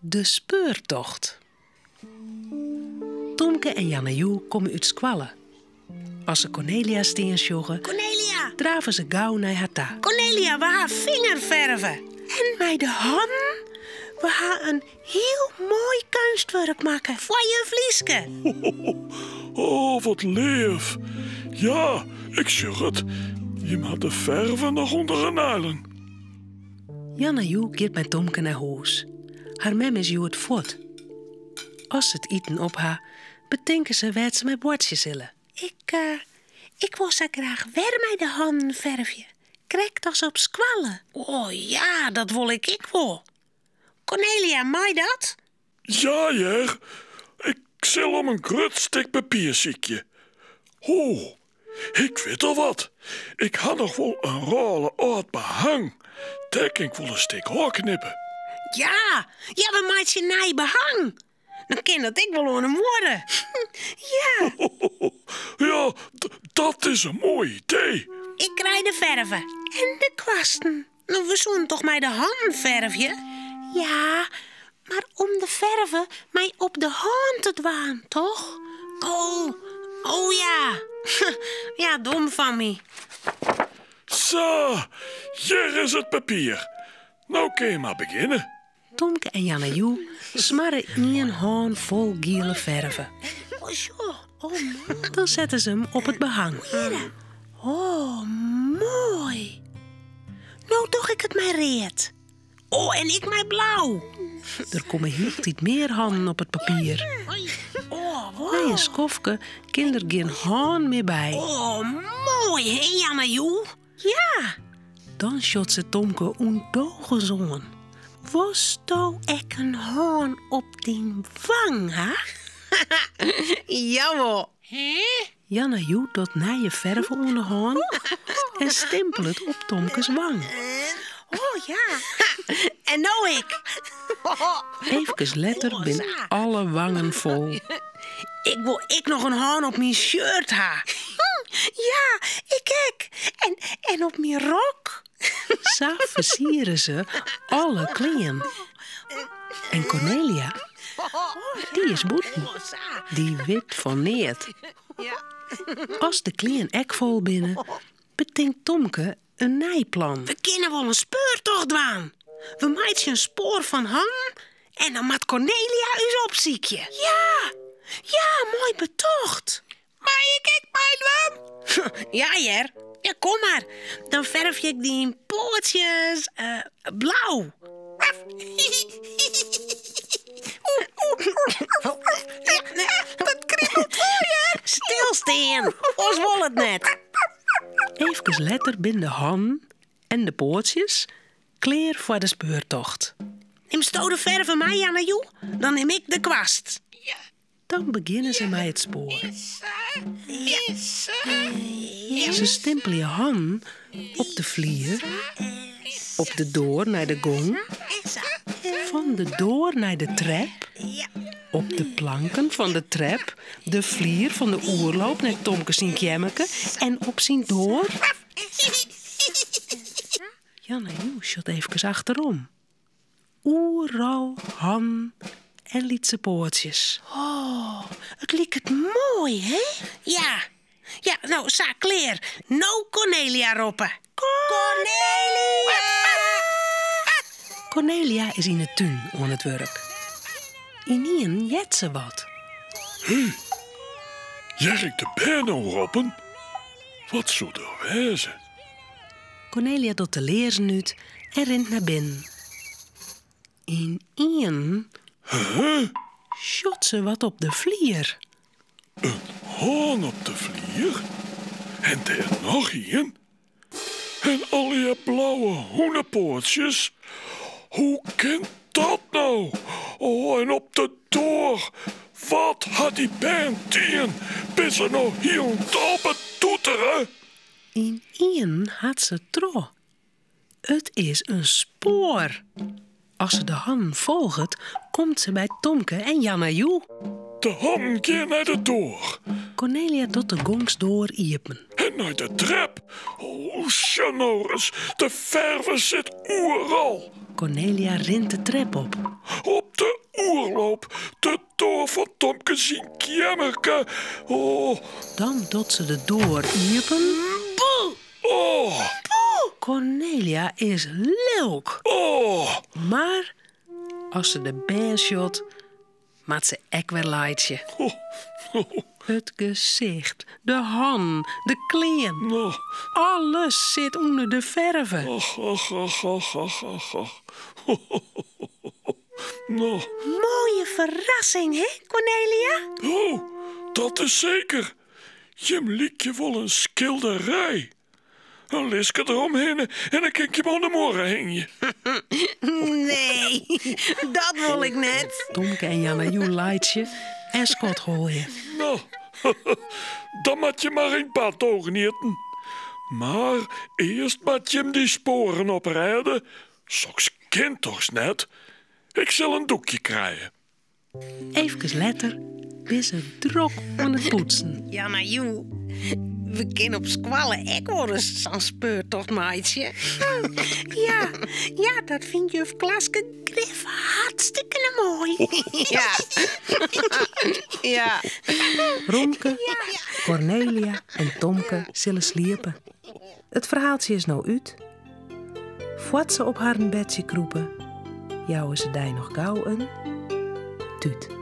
De speurtocht. Tomke en Jannejoe komme út skoalle. As se Kornelia stean sjogge, Kornelia! drave se gau nei har ta. Kornelia, we ha fingerferve. En mei de hannen? We ha in hiel moai keunstwurk makke foar juf Lieske. Oh, wat leaf. Ja, ik sjoch it. Jim ha de ferve noch ûnder 'e neilen. Jannejoe giet mei Tomke nei hûs. Har mem is hjoed fuort. As se it iten op ha, betinke se wêr't se mei boartsje sille. Ik, ik wol sa graach wer mei de hannen fervje, krekt as op skoalle. O ja, dat wol ik ek wol. Kornelia, mei dat? Ja hear, ik sil om in grut stik papier sykje. Ho, ik wit al wat. Ik ha noch wol in rôle âld behang. Dêr kin ik wol in stik ôfknippe. Ja, ja, we meitsje nij behang. Dan kin dat ek wol oan 'e muorre. Ja. Ja, dat is in moai idee. Ik krij de ferve en de kwasten. No, we soenen toch mei de hannen fervje? Ja, mar om de ferve mei op de hân te dwaan, toch? Oh, oh ja. Ja, dom fan my. Sa, hjir is it papier. No kin je mar begjinne. Tomke en Jannejoe smarre ien hân fol giele ferve. Dan sette se him op it behang. Oh, moai. No doch ik it mei read. Oh, en ik mei blau. Der komme hieltyd mear hannen op it papier. Nei in skoftke kin der gjin hân mear by. Oh, moai, hè, Jannejoe? Ja! Dan sjocht se Tomke ûndogens oan. Wolsto ek in hân op dyn wang ha? Jawol. Jannejoe docht nije ferve oan de hân en stimpelet op Tomkes wang. Oh ja. En no ik. Efkes letter binne alle wangen fol. Ik wol ek noch in hân op myn shirt ha. Ja, ik ek. En, en op myn rok. Sa fersiere se alle klean. En Kornelia, dy is bûten. Dy wit fan neat. As de klean ek fol binne, betinkt Tomke in nij plan. We kinne wol in speurtocht dwaan. We meitsje in spoar fan hannen en dan moat Kornelia ús opsykje. Ja, ja, moai betocht. Mei ik ek meidwaan? Ja hear, ja, kom mar. Dan fervje ik dyn poatsjes eh, blau. Dat kriebelt wol, hear. Stilstean, oars wol it net. Efkes letter binne de hannen en de poatsjes klear foar de speurtocht. Nimsto de ferve mei, Jannejoe? Dan nim ik de kwast. Dan begjinne se mei it spoar. Se stimpelje hannen op de flier, op de doar nei de gong, fan de doar nei de trep, op de planken fan de trep, de flier fan de oerloop nei Tomke syn keammerke en op syn doar. Jannejoe sjocht efkes achterom. Oeral hannen en lytse poatsjes. Oh, it liket moai, hè? Ja, ja, no sa, klear. No Kornelia roppe. Kornelia! Kornelia is yn 'e tún oan it wurk. Ynienen heart se wat. Hé, hear ik de bern no roppen? Wat soe der wêze? Kornelia docht de learzen út en rint nei binnen. Ynienen sjocht se wat op de flier. In hân op de flier? En dêr noch ien? En allegear blauwe hûnepoatsjes? Hoe kin dat no? Oh, en op de doar! Wat ha dy bern dien? Binne se no hielendal betoetere? Ynienen hat se troch. It is in spoar. As se de hannen folget, komt se by Tomke en Jannejoe. De hannen gean nei de doar. Kornelia docht de gongsdoar iepen. En nei de trep. O, sjoch no ris, de ferve sit oeral. Kornelia rint de trep op. Op de oerloop, de doar fan Tomke syn keammerke. Oh. Dan docht se de doar iepen. Boe! Oh. Boe! Kornelia is lilk. Oh. Mar as se de bern sjocht, moat se ek wer laitsje. It gesicht, de hannen, de klean, alles sit ûnder de ferve. Och, och, och, och, och, och, och. No. Moaie ferrassing, hè, Kornelia? Oh, dat is seker. Jim lykje wol in skilderij. In liske deromhinne en dan kin ik jim oan de muorre hingje. Nee, dat wol ik net. Tomke en Janna Joe laitsje en skodholje. No, dan moat je mar yn 't bad ôfgenieten. Mar earst moat jim dy spoaren oprêde. Soks kin dochs net? Ik sil in doekje krije. Eefkes letter binne se drok oan it poetsen. Janna Joe, we kinne op skoalle ek wolris sa'n speurtocht meitsje. Ja, ja, dat fynt juf Klaske grif hartstikkene moai. Ja. Ja. Romke, Kornelia en Tomke sille sliepe. It ferhaaltsje is no út. Foar't se op harren bedsje krûpe, jouwe se dy noch gau in tút.